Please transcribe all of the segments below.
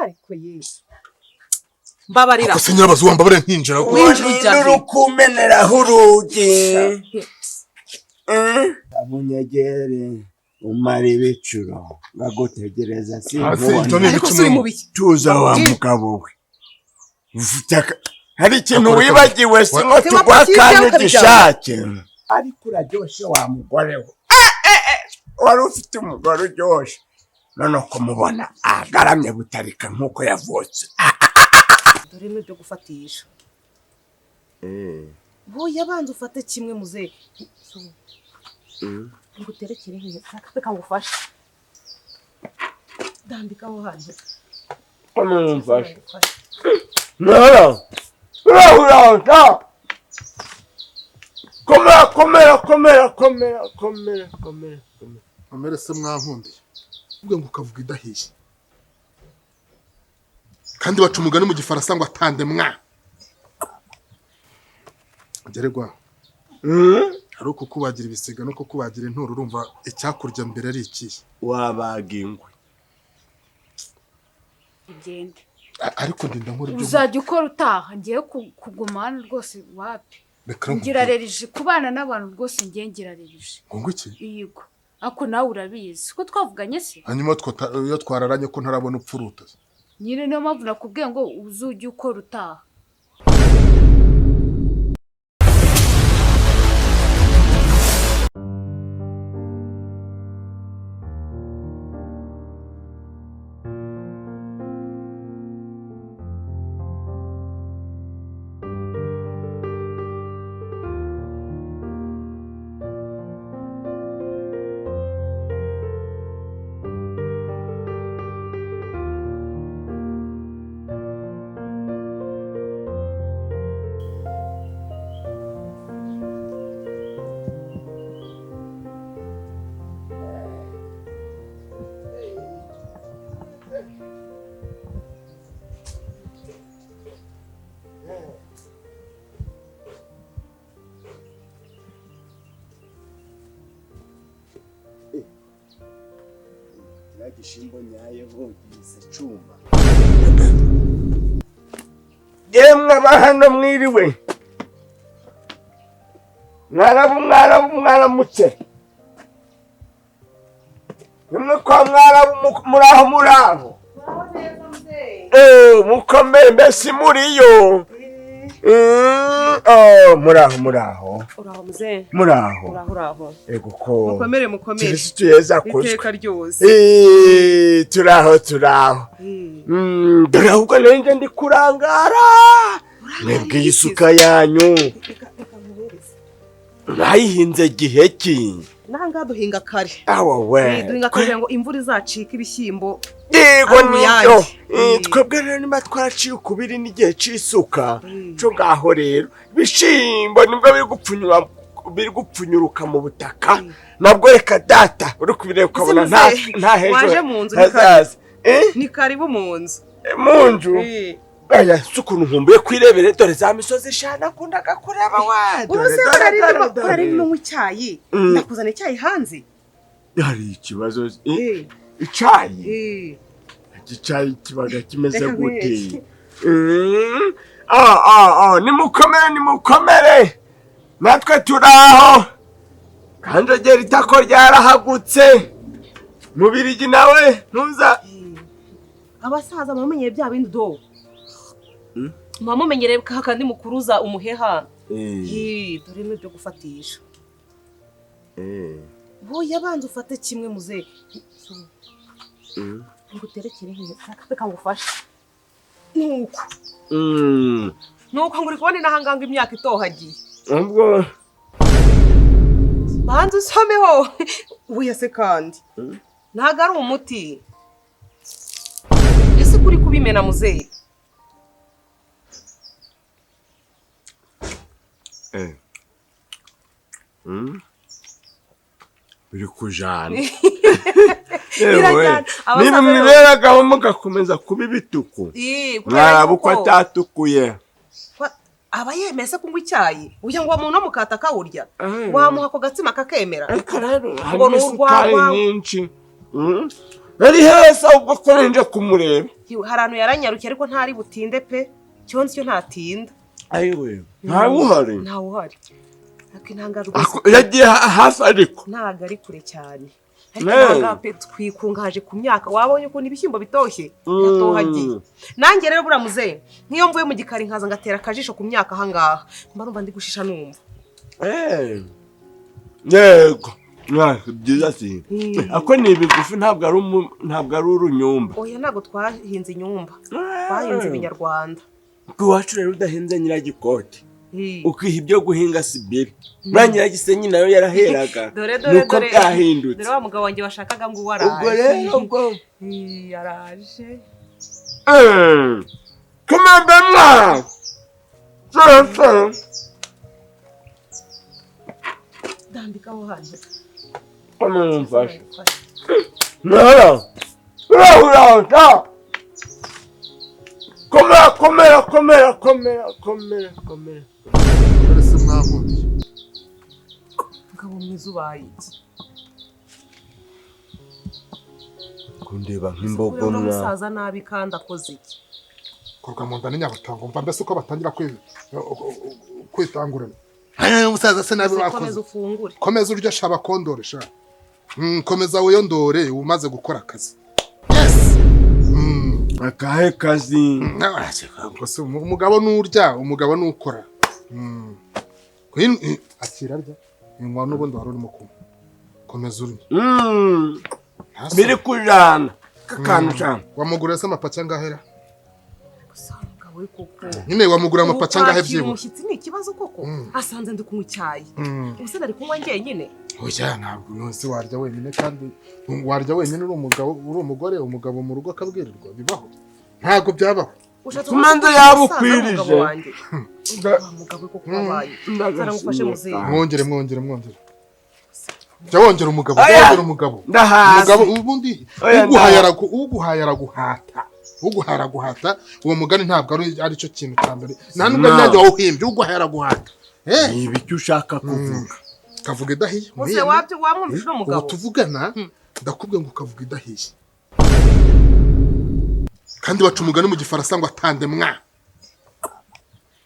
Ariko Yesu, mbabarira. Ako se nyirabazu, wambabare nkinjira ko. Winjira ujya he? Urukumeneraho urugi. Amunyegere umara ibicuro ngagutegereza. Hasi, ibyo ni Sinkubona. Ariko si uri mu biki? Tuza wa mugabo we. Hari ikintu Akora- wibagiwe, si ngo Wa- tuguha Wa- akanya Wa- ugishake, ariko uraryoshe wa mugore we. Wari ufite umugore uryoshye, none kumubona agaramye butarika nk'uko yavutse. Dore n'ibyo gufatisha. Oya, banza ufate kimwe muze nguterekere. He, reka ngufashe, ndambikaho hano. Mumfashe. Nara urahuranta. Komera, komera, komera, komera, komera, komera, komera. Amere se mwankundiye, uvuga ngo ukavuga idahiye, kandi baca umugani mu Gifaransa ngo atande mwa geregwa. Hari uko kubagira ibisiga no kukubagira inturo. Urumva icyakurya mbere ari ikihe? Wabaga ingwe. Ugende. Ariko ndinda nkora ibyo. Uzajya ukora utaha. Ngiye kuguma hano rwose, wapi. Reka ngira nkubwire. Rerije kubana n'abantu rwose, ngiye ngira rerije. Ngo iki? Yego, ariko nawe urabizi ko twavuganye se. Hanyuma iyo twararanye ko ntarabona upfuruta? Nyine niyo mpamvu nakubwiye ngo uzujye ukora utaha. Kiriya gishimbo nyayeho gihise cuma. Yemwe aba hano, mwiriwe? Mwarabu, mwarabu, mwaramutse? Nimwe kwa mwarabu? Muraho, muraho? Mukomere mbese muriyo? Oh, muraho, muraho. Uraho muzehe. Muraho. Uraho, uraho. Ego ko. Mukomere, mukomere. Kirisitu Yezu akuzwe. Iteka ryose. Turaho, turaho. Dore ahubwo nanjye ndi kurangara, mwebwe iyi suka yanyu Reka, reka nkuhereze. mwayihinze gihe ki? N'ahangaha duhinga kare. Awa we. Duhinga kare kugira ngo imvura izacike ibishyimbo. Yego. Ari Nibyo. uruyange. Twebwe rero niba twaraciye ukubiri n'igihe c'isuka cyo ngaho rero, ibishimbo nibwo biri gupfunyura, biri gupfunyuruka mu butaka nabwo. Reka data, uri kubireba ukabona nta Ese muzehe, nta hejo waje mu nzu, ni kare. hazaza. Ni karibu mu nzu. Mu nzu. Aya si ukuntu nkumbuye kwirebere, dore za misozi ishanu nakundaga kureba wa, dore Ubu se dore dore dore. urarimo unywa icyayi? Ndakuzana icyayi hanze. Hari ikibazo? Icyayi? Iki cyayi kibaga kimeze Reka gute? nkwereke. Ah, ah, ah, nimukomere, nimukomere, natwe turaho. Kanjogera itako ryarahagutse, Mubirigi nawe ntuza. Abasaza mumenyeye bya bindi do, muba mumenyereye kandi mukuruza umuheha. Dore n'ibyo gufatisha. Oya, banza ufate kimwe muze nguterekere. He, reka ngufashe. Nuko nuko ngo uri kubona inahanganga imyaka itohagiye. Ubwo Banza usomeho. Oya se kandi ntabwo ari umuti. Ese kuri kubimena muzehe? Biri kujana. Birajyana. Yewe, Abasaza niba rero- mwiberagaho mugakomeza kuba ibituku, Kubera mwaraba uko yuko atatukuye. Aba yemeye se kunywa icyayi? Ugira ngo uwo muntu mukata akawurya, wamuha ako gatsima kakemera? Ariko rero Ngo harimo ni isukari urwagwa. nyinshi. Ari heza ubwo ko nje kumureba. Hari ahantu yaranyarukiye ariko ntari butinde pe. Cyo nzi cyo ntatinda. Ayiwe. Ntawe uhari. Ntawe uhari. Ariko intanga rwose. Yagiye hafi ariko. Ntago ari kure cyane. Ariko intanga pe twikungahaje ku myaka. Wabonye ukuntu ibishyimbo bitoshye? Biratohagiye. Nanjye rero buriya muzehe, nk'iyo mvuye mu gikari nkaza ngatera akajisho ku myaka aha ngaha, mba numva ndi gushisha numva. Yego. Byiza si. Ako ni ibigufi ntabwo ari ntabwo ari urunyumba. Oya ntabwo twahinze inyumba. Twahinze ibinyarwanda. Iwacu rero udahinze nyiragikoti. Ukiha ibyo guhinga si bibi. Buriya nyiragisenyi nayo yaraheraga. Nuko byahindutse. Dore wa mugabo wanjye washakaga ngo uwo araje. Ubwo rero ubwo yaraje. Kumbe mwa. Dandikaho hano. Mumfashe. Nara. Ura. Komera komera komera komera komera komera. Ese mwankundiye. Mugabo mwiza ubaye iki? Kundeba nk'imbogo mwa. Umusaza nabi kandi akoze iki? Korwa mu nda n'inyabutango mva mbese uko batangira kwitangurana. Umusaza se nabi wakoze. Komeza ufungure. Komeza uryo shaba kondore sha. Komeza wiyondore umaze gukora akazi. Yes. Akahe kazi. Umugabo nurya, umugabo nukora. Akira arya. Inywa n'ubundi wari urimo kunywa. Komeza urye. Biri kujana. Kakantu cyane. Wamugura se amapaki angahera? Koko. Nyine wamugura amapaki angahe byibura? Umushyitsi ni ikibazo koko. Asanze ndi kunywa icyayi. Ubuse nari kunywa njyenyine. Oya ntabwo nonse warya wenyine kandi warya wenyine uri umugabo uri umugore umugabo mu rugo akabwirirwa bibaho. Ntabwo byabaho. Kumanza yabukwirije. Mugabo koko wabaye. Sarangufashe muzehe. Mwongere mwongere mwongere. Jya wongera umugabo, wongera umugabo. Umugabo ubundi uguhaye araguhata. Uguhara guhata uwo mugani ntabwo ari cyo kintu cya mbere. Nta nubwo nanjye wawuhimbye uguhara guhata. Ni ibiki ushaka kuvuga? Kavuga idahiye. Muze wabyo wamwumvije uno mugabo. Ubu tuvugana ndakubwiye ngo kavuga idahiye. Kandi baca umugani mu gifaransa ngo atande mwa.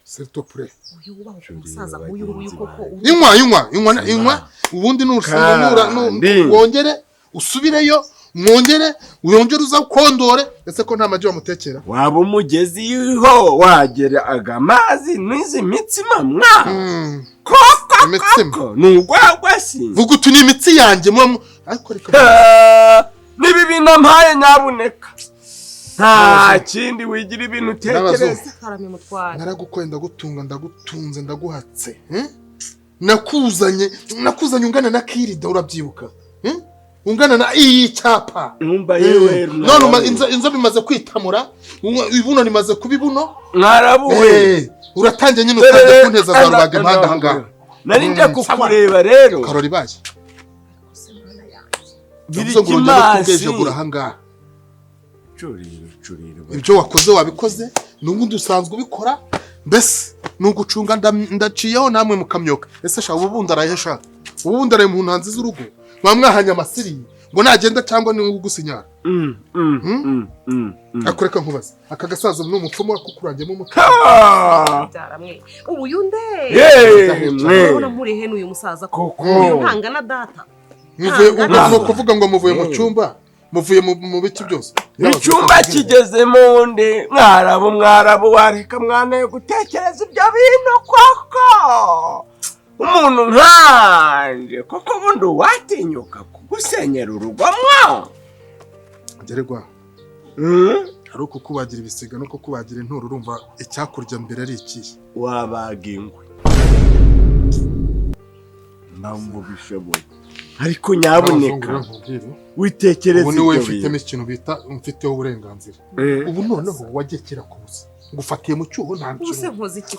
S'il te plaît. Uyu ubaho umusaza uyu nguyu koko. Inywa inywa inywa inywa ubundi nushobora wongere usubireyo mwongere uyongere uza kondore ese ko nta maji wamutekera. Waba umugeziho wagera agamazi n'izi mitsima mwa. Koko imitsima nugwagwa si. Vuga uti ni imitsi yanjye mwa ariko reka. Nibi bintu mpaye nyabuneka. Nta kindi wigira ibintu utekereza. Karame mutware. Naragukwenda gutunga ndagutunze ndaguhatse. Nakuzanye nakuzanye ungana na Kirida urabyibuka. Ungana na iyi cyapa. Numba yewe. None inza bimaze kwitamura, ibuno nimaze kubibuno. Mwarabuwe. Uratangiye nyine utangiye kunteza za rubaga impanda aha ngaha. Nari nje kukureba rero. Karori baje. Biri aha ngaha. Ibyo wakoze wabikoze, n'ubundi usanzwe ubikora, mbese nugucunga ndaciyeho namwe mukamyoka. Ese sha ubundi araye sha. Ubundi araye mu ntanzi z'urugo. Mwamwahanya amasiri ngo nagenda cyangwa ni ugusinyara. Akureka nkubaza. Aka gasaza ni umupfumu wakukurangemo umutima. Byaramwe. Ubu yunde. Urabona mpuri he n'uyu musaza koko. Uyu ntangana data. Muvuye no kuvuga ngo muvuye mu cyumba, muvuye mu biki byose. Icyumba kigezemo nde mwarabo mwarabo wareka mwana yo gutekereza ibyo bintu koko. Umuntu nkanje koko bundi watinyuka kugusenyera urugo mwa. Geregwa. Ari uko kubagira ibisiga no kubagira inturo urumva icyakurya mbere ari ikihe? Wabaga ingwe. Ndambu bishoboye. Ariko nyabuneka witekereza ubu ni wowe mfitemo ikintu bita mfiteho uburenganzira. Ubu noneho wagekera ku busa. Ngufatiye mu cyuho nta kintu. Ubuse nkoze iki?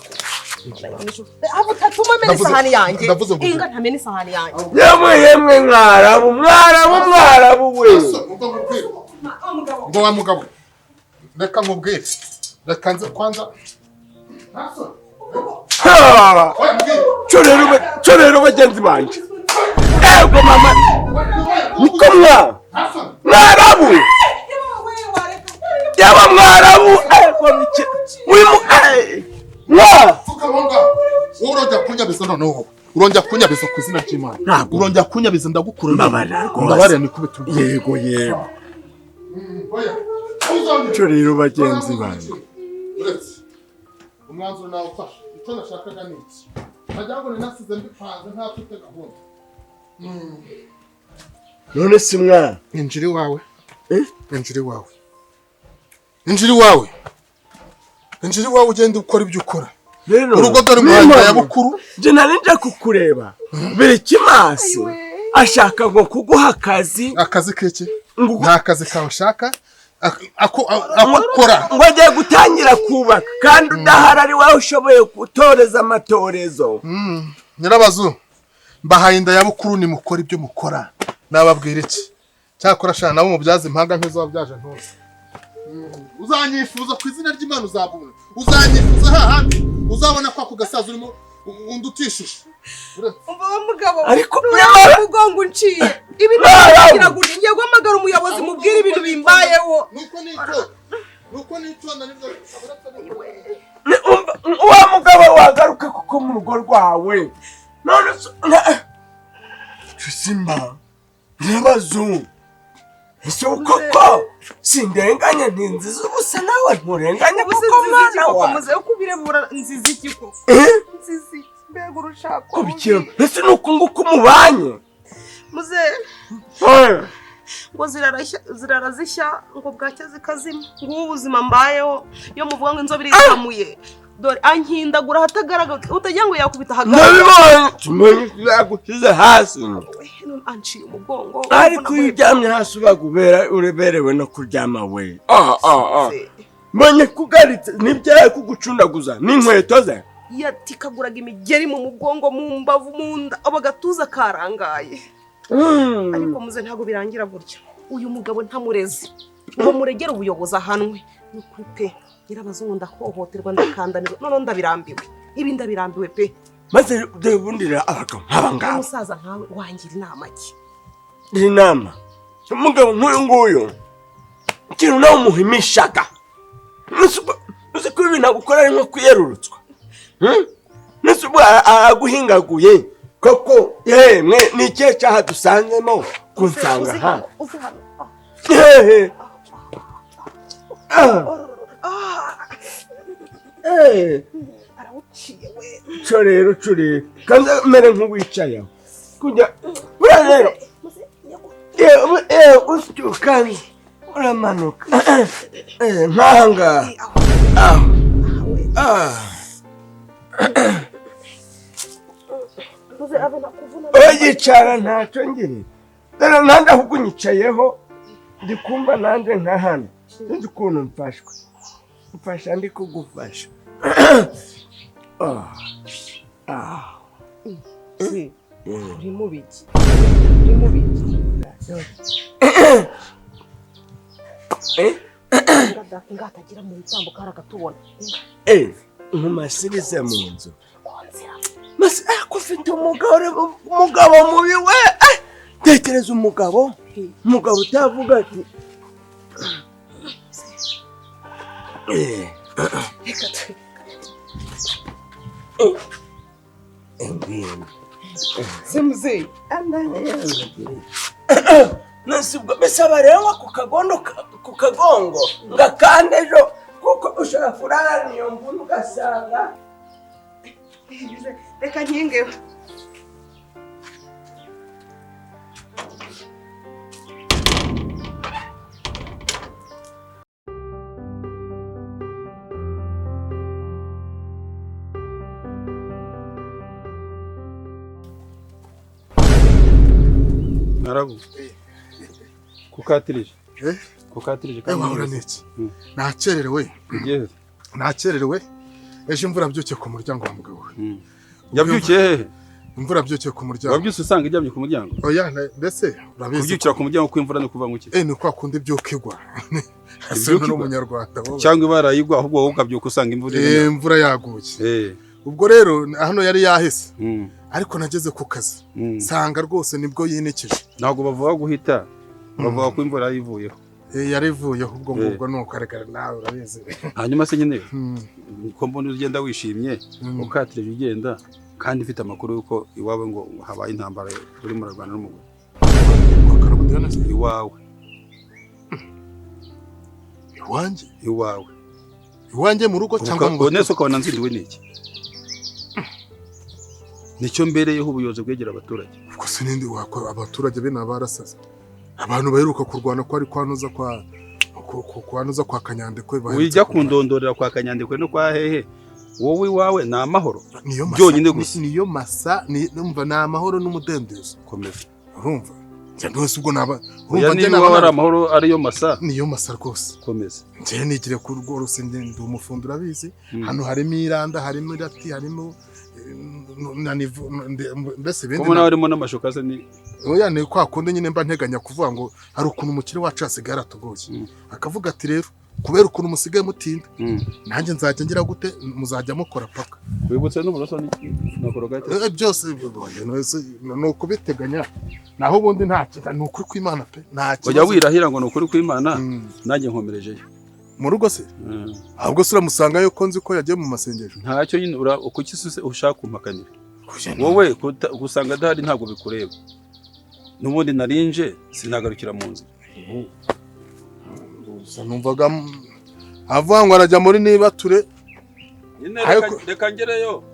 Abo tatuma mena isahani yanjye. Inga ntamena isahani yanjye. Yemwe yemwe mwarabu mwarabu mwarabu we. Ngo wa mugabo. Reka nkubwire. Reka nze kwanza. Cyo rero bagenzi banje. Ego mama. Niko mwa. Mwarabu. Mwarabu urongera kunyabiza noneho urongera kunyabiza ku izina ry'Imana urongera kunyabiza ndagukura ndabarira nikubita yego yego cyo rero bagenzi banjye uretse umwanzuro nawe ufashe icyo nashakaga ni iki ntajya ngo ninasize mbipanze ntafite gahunda none si mwana injira iwawe injira iwawe injira iwawe injira iwawe ugenda ukora ibyo ukora urugo dore muhanda ya bukuru nje nari nje kukureba Birikimasi ashaka ngo kuguha akazi akazi kiki nta kazi kawe ushaka ako akora ngo agiye gutangira kubaka kandi udahari ari wowe ushoboye gutoreza amatorezo nyirabazu mbahaye inda ya bukuru ni mukora ibyo mukora nababwira iki cyakora shana nabo mubyaza impanga nk'izo wabyaje ntuzi uzanyifuza ku izina ry'Imana uzabona uzanyifuza hahandi uzabona kwa kugasaza urimo undi utishije umva wa mugabo ariko umugongo unciye ibi ntabwo ngiye guhamagara umuyobozi mubwire ibintu bimbayeho nuko nitonda nibyo wa mugabo wagaruka kuko mu rugo rwawe none Simba nyabazungu ese koko sindenganye ntinziza ubusa nawe nturenganye kuko mwana wawe muze kubirebura nziza iki koko nziza iki mbega urushako kubikira ese nuko nguko mubanye muze ngo zirarazishya ngo bwacya zikazima ngubu ubuzima mbayeho iyo muvuga ngo inzobe irikamuye dore ankindagura ahatagaragara utagira ngo yakubita ahagaragara nabibonye tumenye yagushyize hasi anciye umugongo ariko iyo uryamye hasi ubagubera ureberewe no kuryama we mbonye kugaritse nibyaye kugucundaguza n'inkweto ze yatikaguraga imigeri mu mugongo mu mbavu mu nda agatuza karangaye ariko muze ntabwo birangira gutya uyu mugabo ntamureze ngo muregere ubuyobozi ahanwe ni ukuri pe nyirabazungu ndahohoterwa ndakandanirwa none ndabirambiwe ibi ndabirambiwe pe maze debundira abagabo nk'aba ngaba umusaza nkawe wangira inama ki inama umugabo nk'uyu nguyu ikintu nawe umuhimishaga uzi ko ibintu agukora ari nko kwiyerurutswa nese ubwo araguhingaguye koko yemwe ni ikihe cyaha dusanzemo kunsanga hano hehe cyo rero curi kandi mere nk'uwicaye kujya buriya rero usyo kandi uramanuka nk'aha ngaha yicara ntacyo ngiri dore nanjye ahubwo unyicayeho ndi kumva nanjye nka hano sinzi ukuntu mfashwe mfasha ndi kugufasha uri mu biki uri mu biki ngatagira mu bitambo karakatubona nkumasirize mu nzu mase ko ufite umugabo mubi we tekereza umugabo utavuga ati Simuzi nasibwo bisaba rero ku kagondo ku kagongo ngakande ejo kuko ushobora kurara niyo mvune ugasanga reka nkinge Narabu kukatirije kukatirije kandi wahora niki nakererewe nakererewe ejo imvura byukiye ku muryango wa mugabo we yabyukiye hehe imvura byukiye ku muryango wabyutse usanga iryamye ku muryango oya mbese urabizi kubyukira ku muryango kw'imvura no kuva mu ki ni kwa kundi byuka igwa ese ni umunyarwanda wowe cyangwa ibarayigwa ahubwo wowe ukabyuka usanga imvura imvura yaguye ubwo rero hano yari yahise ariko nageze ku kazi nsanga rwose nibwo yinikije ntabwo bavuga guhita bavuga ko imvura yivuyeho Yarivuyeho ubwo ngubwo nuko areka nawe urabizi. Hanyuma se nyine ko mbona ugenda wishimye ukatira ugenda kandi ufite amakuru yuko iwawe ngo habaye intambara uri murarwana n'umugore. Iwawe. Iwanjye? Iwawe. Iwanjye mu rugo cyangwa mu rugo? Nese ukabona nzindiwe n'iki? Nicyo mbereyeho ubuyobozi bwegera abaturage. Ubwo se nindi wakora abaturage be nabarasaze. Abantu baheruka kurwana ko ari kwanuza kwa kwanuza kwa Kanyandekwe baherutse. Wijya kundondorera kwa Kanyandekwe no kwa hehe. Wowe iwawe ni amahoro. Byonyine gusa. Niyo masa numva ni amahoro n'umudendezo. Komeza. Urumva? Njye ndose ubwo naba urumva njye naba ari amahoro ariyo masa. Niyo masa rwose. Komeza. Njye nigire ku rwo rusenge ndi umufundi urabizi. Hano harimo iranda, harimo irati, harimo mbese ibindi. Ko harimo n'amashuka se ni oya ni kwa kundi nyine mba nteganya kuvuga ngo hari ukuntu umukire wacu asigaye aratugoye. Akavuga ati rero kubera ukuntu musigaye mutinda nanjye nzajya ngira gute muzajya mukora paka. Wibutse n'uburoso na korogate byose ni ukubiteganya naho ubundi nta kintu ni ukuri kw'Imana pe nta kibazo. Ujya wirahira ngo ni ukuri kw'Imana nanjye nkomerejeyo mu rugo se ahubwo se uramusanga yuko nzi ko yagiye mu masengesho ntacyo nyine kuki ushaka kumpakanira wowe gusanga adahari ntabwo bikureba n'ubundi narinje sinagarukira mu nzira. Numvaga avuga ngo arajya muri nibature reka ngereyo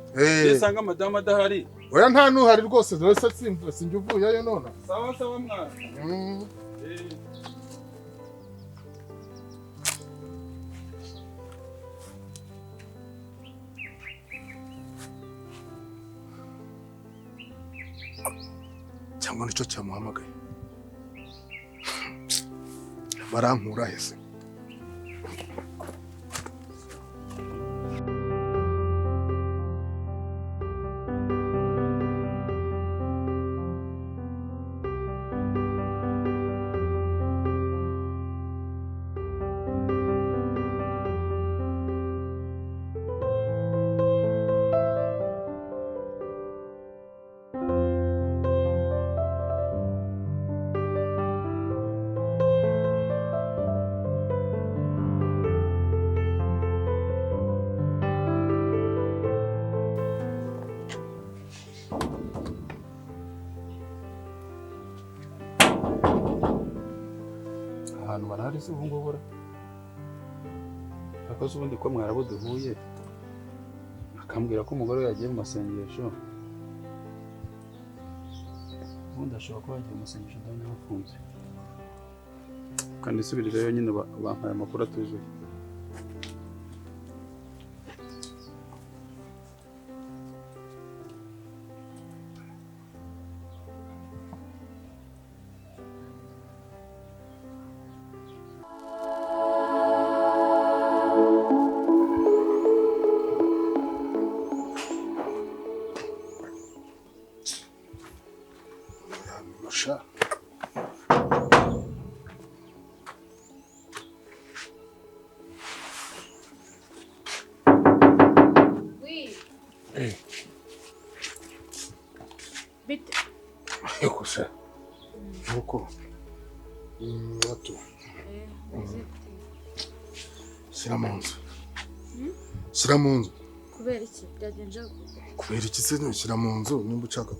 nisanga madamu adahari. Oya nta nuhari rwose rwose sinjye uvuyeyo none. Sawa sawa mwana. Cyangwa nicyo cyamuhamagaye barankura hese. Ahantu barahari se ubu ngubu akoze ubundi ko mwarabo duhuye akambwira ko umugore we yagiye mu masengesho ubundi ashobora kuba yagiye mu masengesho ndabona hafunze kandi isubirireyo nyine bampaye amakuru atuzuye. Shyira mu nzu. Shyira mu nzu. Kubera iki byagenje? Kubera iki se shyira mu nzu nimba ushaka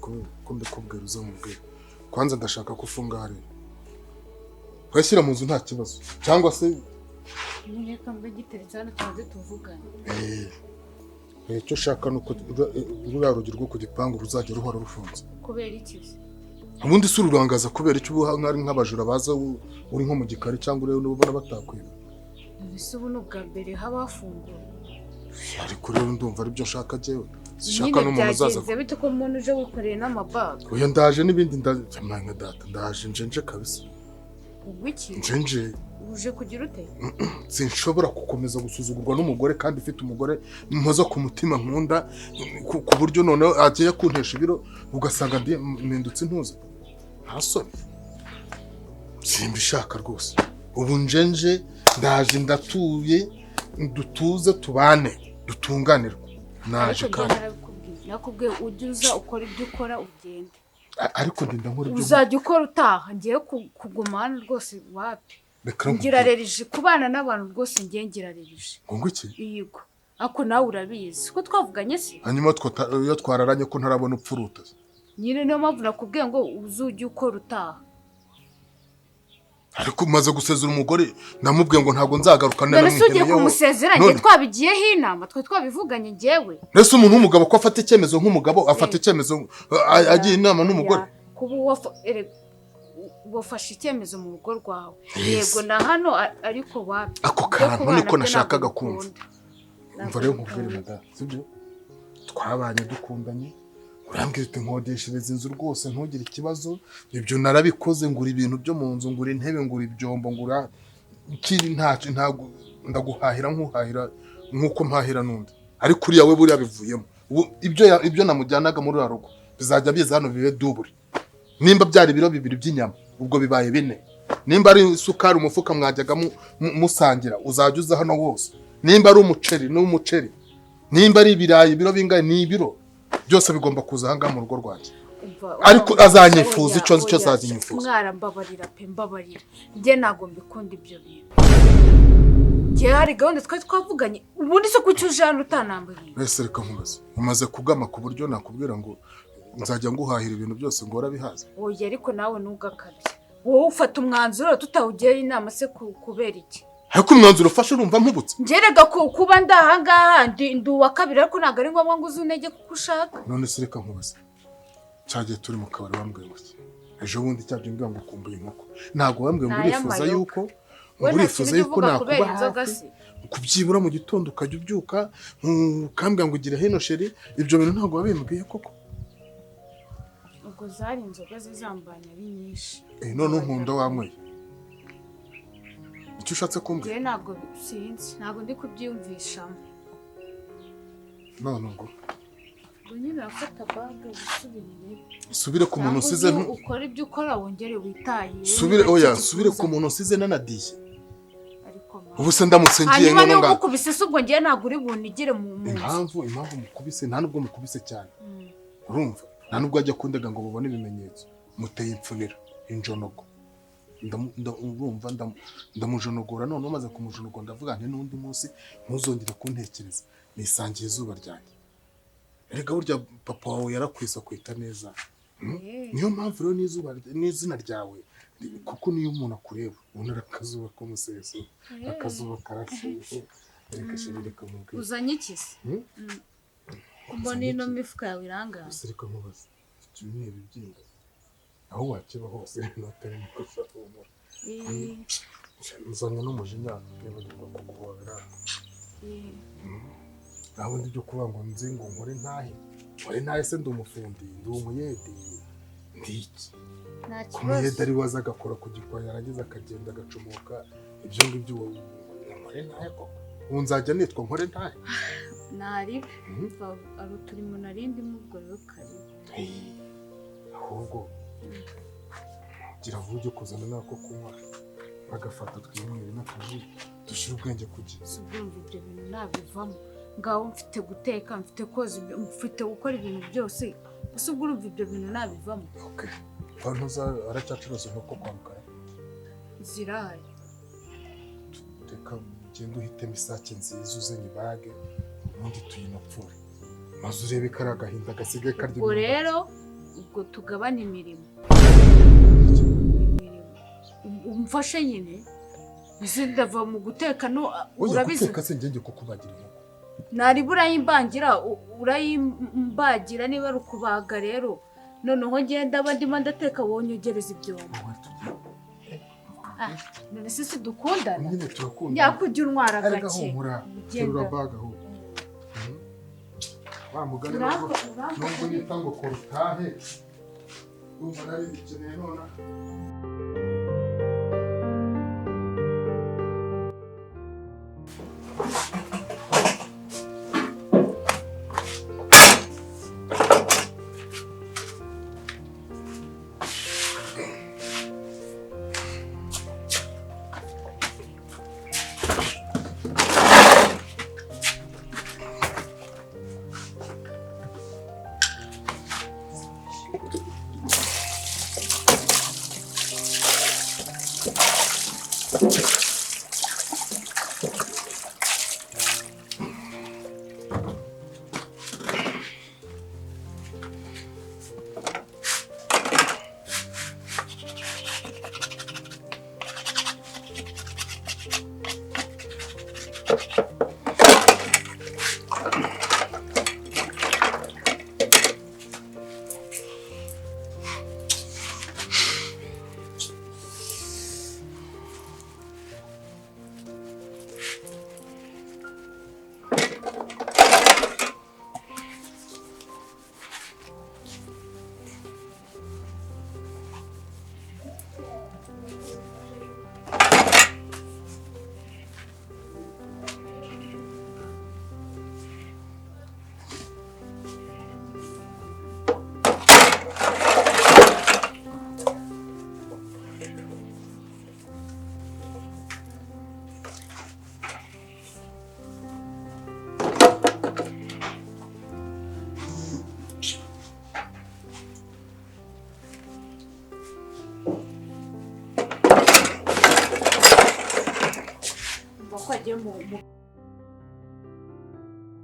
ko mbikubwira uzamubwira. Kwanza ndashaka ko ufunga hariya. Washyira mu nzu nta kibazo cyangwa se reka mbe giteretse hano tubanze tuvugane. Icyo ushaka ni uko ruriya rugi rwo ku gipangu ruzajya ruhora rufunze. Kubera iki se? Ubundi si ururangaza kubera icyo ubu nk'ari nk'abajura baza uri nko mu gikari cyangwa urebe ubona batakwiba. Ese ubu ni ubwa mbere haba hafunguye? Ariko rero ndumva aribyo nshaka jyewe. Sishaka n'umuntu uzaza. Byagenze bite ko umuntu uje wikoreye n'amabaga? Oya ndaje n'ibindi ndaje data ndaje njenje kabisa. Ubwo iki? Njenje. Uje kugira ute? Sinshobora gukomeza gusuzugurwa n'umugore kandi ufite umugore mpoza ku mutima nkunda ku buryo noneho agiye kuntesha ibiro ugasanga mpindutse intuza. Nta soni. Simbishaka rwose. Ubu njenje ndaje ndatuye dutuze tubane dutunganirwe. Naje kandi nakubwiye ujye uza ukora ibyo ukora ugende. Ariko ndinda nkora ibyo uzajya ukora utaha ngiye kuguma hano rwose wapi. Reka Ngira rerije kubana n'abantu rwose, ngiye ngira rerije. Ngo iki? Yego, ako nawe urabizi ko twavuganye se. Hanyuma iyo twararanye ko ntarabona upfuruta? Nyine niyo mpamvu nakubwiye ngo uzujye ukora utaha. Ariko umaze gusezera umugore, namubwiye ngo ntabwo nzagaruka. None se ugiye kumusezera njye twabigiyeho inama, twe twabivuganye njyewe? Mbese umuntu w'umugabo ko afata icyemezo nk'umugabo, afata icyemezo agiye inama n'umugore? Kuba wafashe icyemezo mu rugo rwawe, yego na hano, ariko wapi. Ako kantu niko nashakaga kumva. Umva rero nkubwire madamu, sibyo? Twabanye dukundanye, urambwira uti nkodeshereza inzu rwose ntugire ikibazo. Ibyo narabikoze, ngura ibintu byo mu nzu, ngura intebe, ngura ibyombo, ngura ikindi, ntacyo ntabwo ndaguhahira nkuhahira nk'uko mpahira n'undi. Ariko uriya we buriya bivuyemo. Ibyo namujyanaga muri uriya rugo bizajya biza hano bibe dubure. Nimba byari ibiro 2 by'inyama, ubwo bibaye 4. Nimba ari isukari umufuka mwajyaga musangira, uzajya uza hano wose. Nimba ari umuceri n'umuceri, nimba ari ibirayi ibiro bingahe, ni ibiro byose bigomba kuza ahangaha mu rugo rwanjye. Ariko azanyifuza icyo nzi cyose azanyifuza. Mwarambabarira pe, mbabarira, njye ntabwo mbikunda ibyo bintu. Njye hari gahunda twari twavuganye, ubundi se kuki uje hano utanambwiye? Mbese reka nkubaze, umaze kugama ku buryo nakubwira ngo nzajya nguhahira ibintu byose ngo urabihaza? Oya, ariko nawe ntugakabye, wowe ufata umwanzuro tutawugira inama se kubera iki? Ariko umwanzuro ufashe urumva mpubutse. Ngerega kuba ndahangaha ndi uwa kabiri, ariko ntabwo ari ngombwa ngo uzunege kuko ushaka. None se reka nkubaze, cyagiye turi mu kabari wambwiye ngo ejo bundi cyabyo mbwira ngo ukumbuye inkoko, ntabwo wambwiye ngo urifuza yuko nakuba hafi kubyibura mu gitondo ukajya ubyuka ukambwira ngo ugire hino sheri? Ibyo bintu ntabwo wabimbwiye koko. Ubwo zari inzoga zizambanya ari nyinshi. None unkunda wanyweye icyo ushatse kumbwira? Njye ntabwo sinzi, ntabwo ndi kubyiyumvishamo. None ngo nyine urafata baga usubirire, subire ku muntu usize, ukora ibyo ukora wongere witaye. Subire, oya, subire ku muntu usize nanadiye. Ubu se ndamutse ngiye none nga mukubise se ubwo ngiye ntabwo uri bunigire mu nzu. Impamvu mukubise, nta nubwo mukubise cyane, urumva, nta nubwo ajya kundega ngo bubone ibimenyetso. Muteye imfunira injonogo, urumva, ndamujonogora. None umaze kumujonogora ndavuga nti n'undi munsi ntuzongere kuntekereza, nisangiye izuba ryanjye. Erega burya papa wawe yarakwisa kwita neza, niyo mpamvu rero n'izuba n'izina ryawe, kuko niyo umuntu akureba ubona akazuba k'umuseso, akazuba karashe. Reka sheri, reka mubwire. Uzanye iki se? Mbona ino mifuka yawe irangaye. Reka nkubaze, icyo ni ibibyimba aho wakiba hose n'atari mukosa humura. Nzanye n'umujinya nibagirwa kuguhobera. Naho ndi byo kuvuga ngo nzi ngo nkore ntahe, nkore ntahe se ndi umufundi, ndi umuyede, ndi iki? Umuyede ari waza agakora ku gikwa yarangiza akagenda agacomoka, ibyo ngibyo nkore ntahe koko? Ubu nzajya nitwa nkore ntahe? Nari ari uturimo narindi mubwo rero kare. Ahubwo gira vuba ujye kuzana nako kunywa bagafata twinywere n'akaji dushyire ubwenge ku gihe. Si ubwumva ibyo bintu nabivamo, ngaho mfite guteka, mfite koza, mfite gukora ibintu byose, gusa ubwo urumva ibyo bintu nabivamo. Okay, ntuza aracyacuruza inkoko kwa Rukara? Zirahari. Reka ugende uhitemo isake nziza uze nyibage, ubundi tuyinapfure, maze urebe ko ari agahinda gasigaye karya. Ubwo rero ubwo tugabana imirimo, umfashe nyine, ese ndava mu guteka no urabizi. Guteka se njye kukubagira inkoko? Nari burayimbangira, urayimbagira niba ari ukubaga rero. Noneho ngenda ndimo ndateka wonyogereza ibyombo. None se si dukundana? Nyine turakundana. Yakujya untwara gake. Terura baga ahubwo. Wa mugani nubwo nita ngo kora utahe, urumva nari bikeneye nonaha.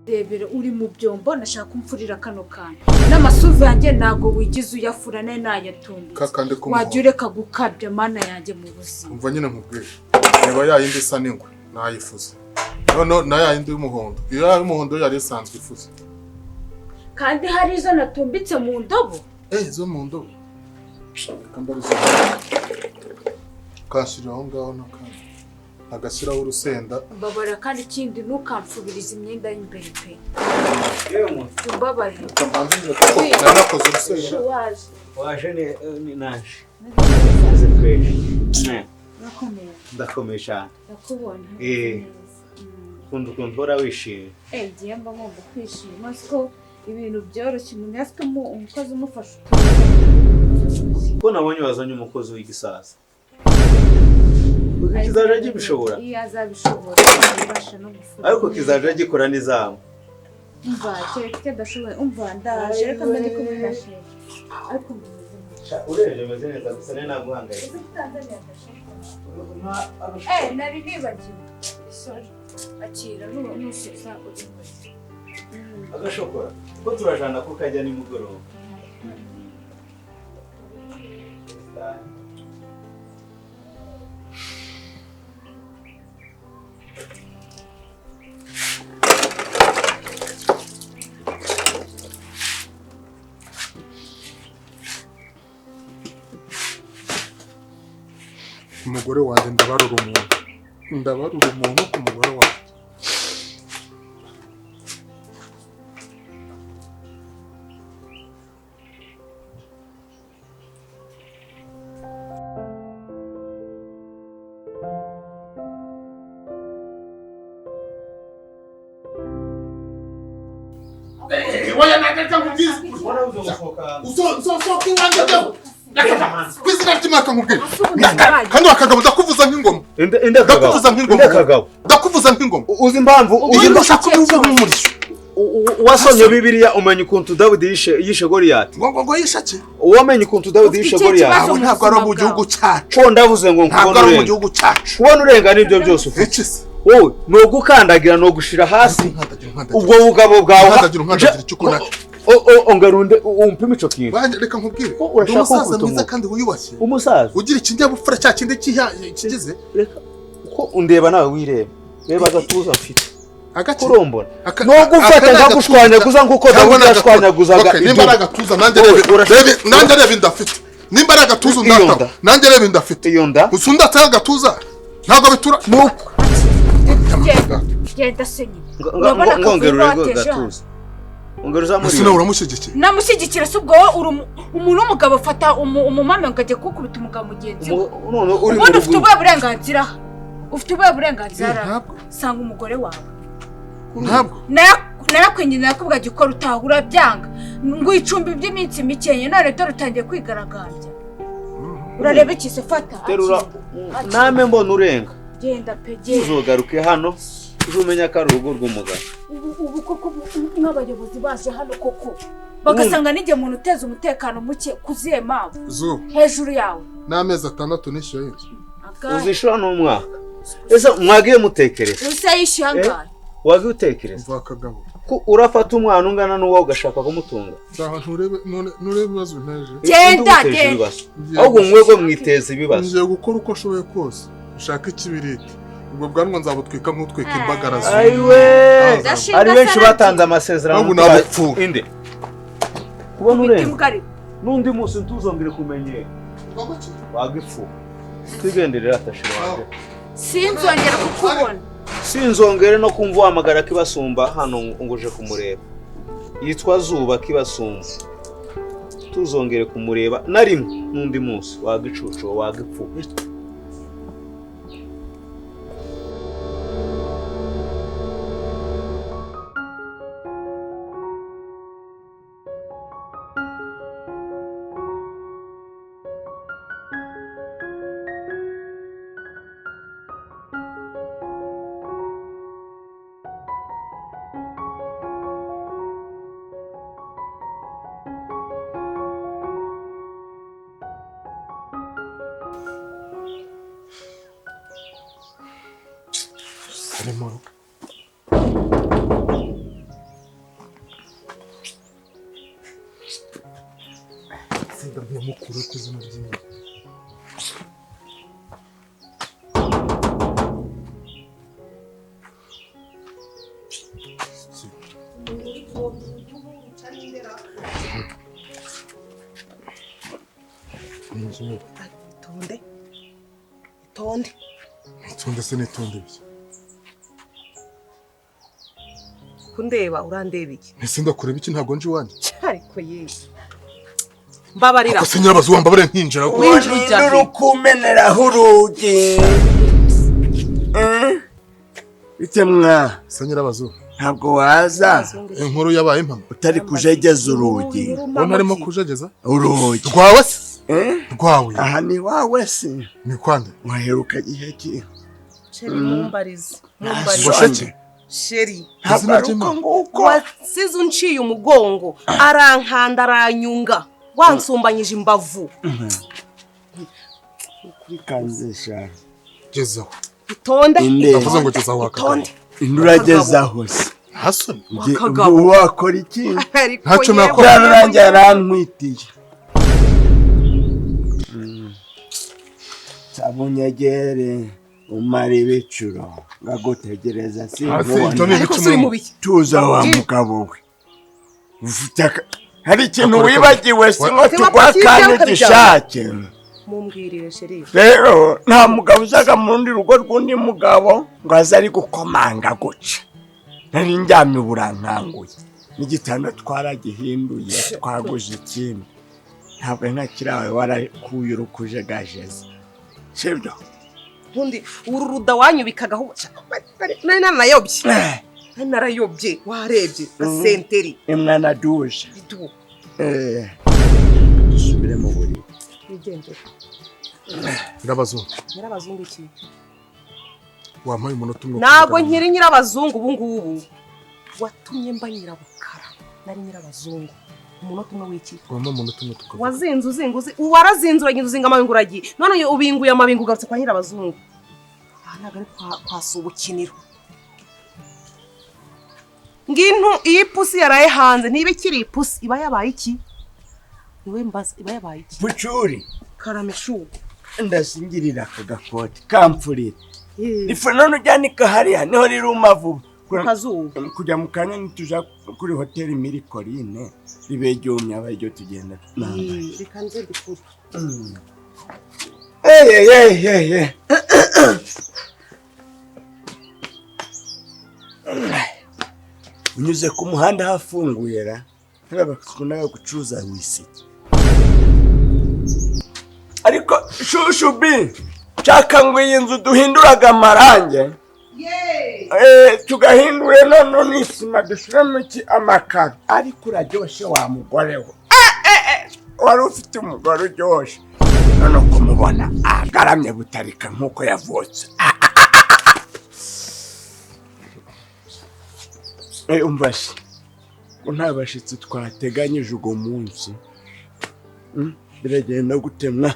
Rebere uri mu byombo nashaka kumfurira kano kantu n'amasuvu yanjye ntago wigize uyafura naye nayatumbitse wajya ureka gukabya mana yanjye mu buzima. Umva nyine nkubwire, reba ya yindi isa n'ingwe nayifuza, none na ya yindi y'umuhondo, iyo y'umuhondo yari isanzwe ifuze kandi hari izo natumbitse mu ndobo. Izo mu ndobo kambarizo kashyira aho ngaho n'akandi agashyiraho urusenda. Mbabara kandi ikindi ntukamfubiriza imyenda y'imbere pe. Mbabarira. Nanakoze urusenda. Waje ni naje. Maze fresh. Urakomeye. Ndakomeye cyane. Ndakubona. Ukunda ukuntu uhora wishimye. Ngiye mba ngomba kwishima siko ibintu byoroshye umuntu yaswe umukozi umufasha. Ko nabonye wazanye umukozi w'igisaza. Kizaje gibishobora. Iyo azabishobora abasha no gufura. Ariko kizaje gikora nizamu. Umva kereka adashoboye, umva ndaje reka mbe ndi kumwe na shefu. Ariko urebye meze neza gusa nari naguhangayitse. Nari nibagiwe. Sorry. Akira nusubiza uri. Agashokora. Ko turajana ko kajya nimugoroba. Umugore wanjye ndabarura umuntu, ndabarura umuntu ku mugore wanjye. Oya nagarika nkubwize usohoka iwanjye jyaho kwizina ry'Imana nkubwire kandi wakagabo ndakuvuza nk'ingoma, ndakuvuza nk'ingoma, ndakuvuza nk'ingoma. Uzi impamvu uzi ndashaka kuvuza nk'umurishyo. Wasomye Bibiliya umenya ukuntu Dawidi yishe Goliyati. Ngo yishe Wamenye ukuntu Dawidi yishe Goliyati. Abo ntabwo ari mu gihugu cyacu. Ko ndavuze ngo ntabwo ari mu gihugu cyacu. Kubona urengana ibyo byose ufite. Wowe ni ugukandagira ni ugushira hasi ubwo bugabo bwawe. Ongarunde umpime ico kintu. Reka nkubwire, ndi umusaza mwiza kandi wiyubashye. Umusaza ugira ikinyabupfura cya kindi kigize. Reka uko undeba nawe wireba. Reba agatuza mfite. Kurombora. No gufata ndagushwanyaguza nkuko Dawidi yashwanyaguzaga. Nimba ari agatuza nanjye reba inda afite. Nimba ari agatuza undata. Nanjye reba inda afite. Iyo nda. Usundata agatuza. Ntabwo bitura. Nuko. Genda se nyine. Urabona ko gatuza. Ongera uzamuri. Ese nawe uramushyigikiye? Namushyigikira se ubwo wowe uri umuntu w'umugabo fata umumama ngo ajye kukubita umugabo mugenzi we. Ubundi ufite ubuhe burenganzira? Ufite ubuhe burenganzira? Sanga umugore wawe. Ntabwo. Narakwinginze nakubwira jya ukora utaha urabyanga. Ngo icumbi by'iminsi mikeya none dore utangiye kwigaragambya. Urareba iki se fata? Terura name mbona urenga. Genda pe genda. Uzogaruke hano. Uzumenya ko ari urugo rw'umugabo. Ubu koko nk'abayobozi baje hano koko bagasanga nijye muntu uteza umutekano muke kuziye mpamvu hejuru yawe n'amezi 6 nishyuye inzu. Uzishura n'umwaka. Ese mwagiye mutekereza? Ese yishyuye angahe? Wagiye utekereza? Ko urafata umwana ungana n'uwo ugashaka kumutunga. Nturebe nurebe ibibazo nteje. Genda genda. Ahubwo mwebwe mwiteza ibibazo. Ngiye gukora uko ashoboye kose. Ushaka ikibiriti. Ubwo bwanwa nzabutwika nk'utwika imbagara zuba. Ayiwe, ari benshi batanze amasezerano inde kubona urenze n'undi munsi ntuzongere kumenyera wagipfu twigenderera atashira wanjye. Sinzongera kukubona, sinzongere no kumva uhamagara Kibasumba hano ngo uje kumureba. Yitwa Zuba Kibasumba, tuzongere kumureba na rimwe n'undi munsi wagicucu wagipfu. Itonde, itonde, itonde se nitonde ibyo. Kundeba urandeba iki? Ese ndakureba iki? Ntabwo nje iwanjye. Ariko yewe mbabarira. Ako se nyirabazu wambabarira nkinjira. Winjira urukumeneraho urugi. Bite mwa? Se nyirabazu ntabwo waza. Inkuru yabaye impamo. Utari kujegeza urugi. Ubona arimo kujegeza? Urugi. Rwawe se? Rwawe. Aha ni wawe se? Ni kwande? Waheruka gihe ki? Chéri mumbarize. Mumbarize. Chéri. Wasize unciye umugongo, arankanda aranyunga, wansumbanyije imbavu. Kanzesha. Gezaho. Itonde. Ndavuze ngo gezaho wakagabo. Induragezaho se. Hasoni. Wakora iki? Ntacyo nakora. Byarangiye arantwitiye. Sabunyegere umara ibicuro ngagutegereza sinkubona. Tuza wa mugabo we. Hari ikintu wibagiwe si ngo tugwa kandi ugishake. Mumbwirire chéri. Rero nta mugabo uzaga mu rundi rugo rw'undi mugabo ngo aze ari gukomanga guca. Nari ndyamye uburankanguye. N'igitanda twaragihinduye twaguze ikindi. Ntabwo nka kirawe warakuye urukujegajeza. Sibyo? Nkundi uru ruda wanyubikagaho nari narayobye. Nari narayobye warebye senteri. Imwana duje. Dusubire mu buriri. Igendere. Nyirabazungu. Nyirabazungu iki? Wampaye umunota umwe. Ntabwo nkiri nyirabazungu ubu ngubu. Watumye mba nyirabukara. Nari nyirabazungu. Umunota umwe w'iki? Wampa umunota umwe tukavuga. Wazinze uzinguzi, warazinze uzinga amabingo uragiye. None ubinguye amabingo ugarutse kwa nyirabazungu. Aha ntabwo ari kwa subukiniro. Ngintu iyi pusi yaraye hanze ntibe ikiri ipusi iba yabaye iki? Niwe mbaza iba yabaye iki? Bucuri. Karameshu. Ndasingirira aka gakoti kamfurira. Ifu none ujyanika hariya niho riruma vuba. Kujya mu kanya nituja kuri hoteli Mirikorine ribe ryumye aba iryo tugenda nambaye. Reka nze ndikure. Unyuze ku muhanda hafunguye ra bakunda gucuruza wisiki. Ariko shushu bi nshaka ngo iyi nzu duhinduraga amarange. Tugahindure none n'isima dushiramo iki amakaro. Ariko uraryoshe wa mugore we. Wari ufite umugore uryoshe. None kumubona agaramye butarika nkuko yavutse. Umva se ko nta bashitsi twateganyije ugo munsi. Biragenda gutemwa.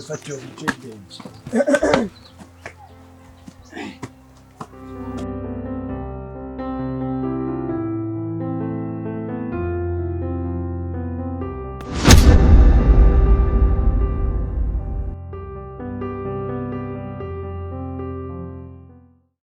Fata ubucedenge.